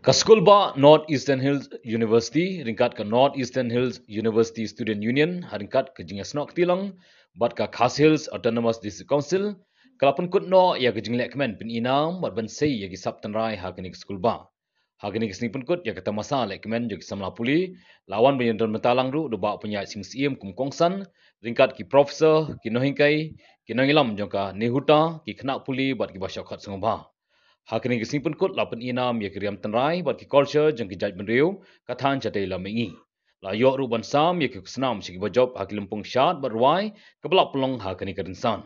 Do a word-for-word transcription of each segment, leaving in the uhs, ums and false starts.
Ka skulbah North Eastern Hills University ryngkat ka North Eastern Hills University Student Union ha ryngkat ka jingïasnoh kti lang bad ka Khasi Hills Autonomous District Council ka la pynkut noh ïa ka jinglehkmen pynïnam bad ban sei ïa ki sap tynrai ha kane ka skulbah. Ha kane ka sngi pynkut ïa ka tamasa lehkmen jong ki samla pule la wan ban ïadon bynta lang ruh da Bah Pynïaid Sing Syiem kum kongsan ryngkat ki professor, ki nonghikai, ki nongïalam jong ka NEHUTA, ki khynnah pule bad kiba shongkhat sngewbha. Ha kane ka sngi pynkut la pynïnam ïa ki riam tynrai bad ki culture jong ki jaitbynriew ka thaiñ shatei lam mihngi. La ïoh ruh ban sam ïa ki khusnam sha kiba jop ha ki lympung shad bad rwai kaba la pynlong ha kane ka rynsan.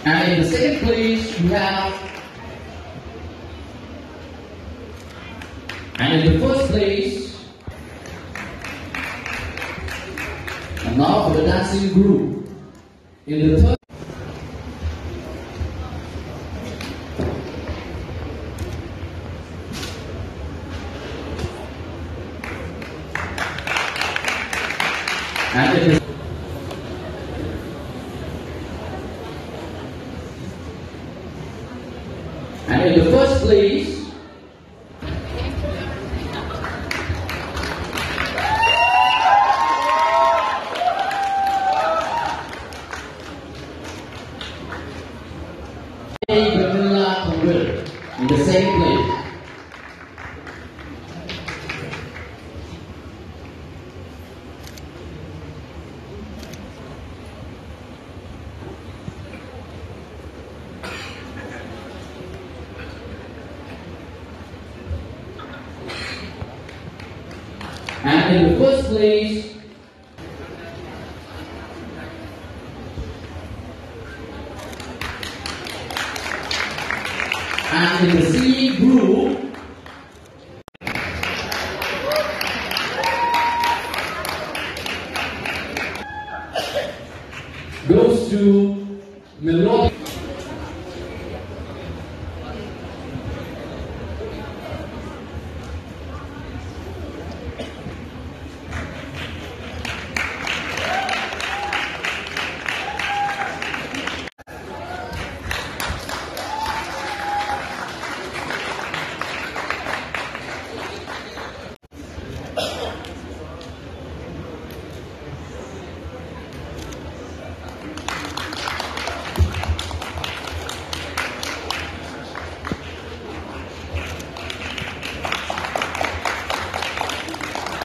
And in the second place, we have, and in the first place, and now for the dancing group. In the third, and in the, and in the first place, Vanilla Kongwil in the same place. And in the first place, and in the C group, goes to Melody.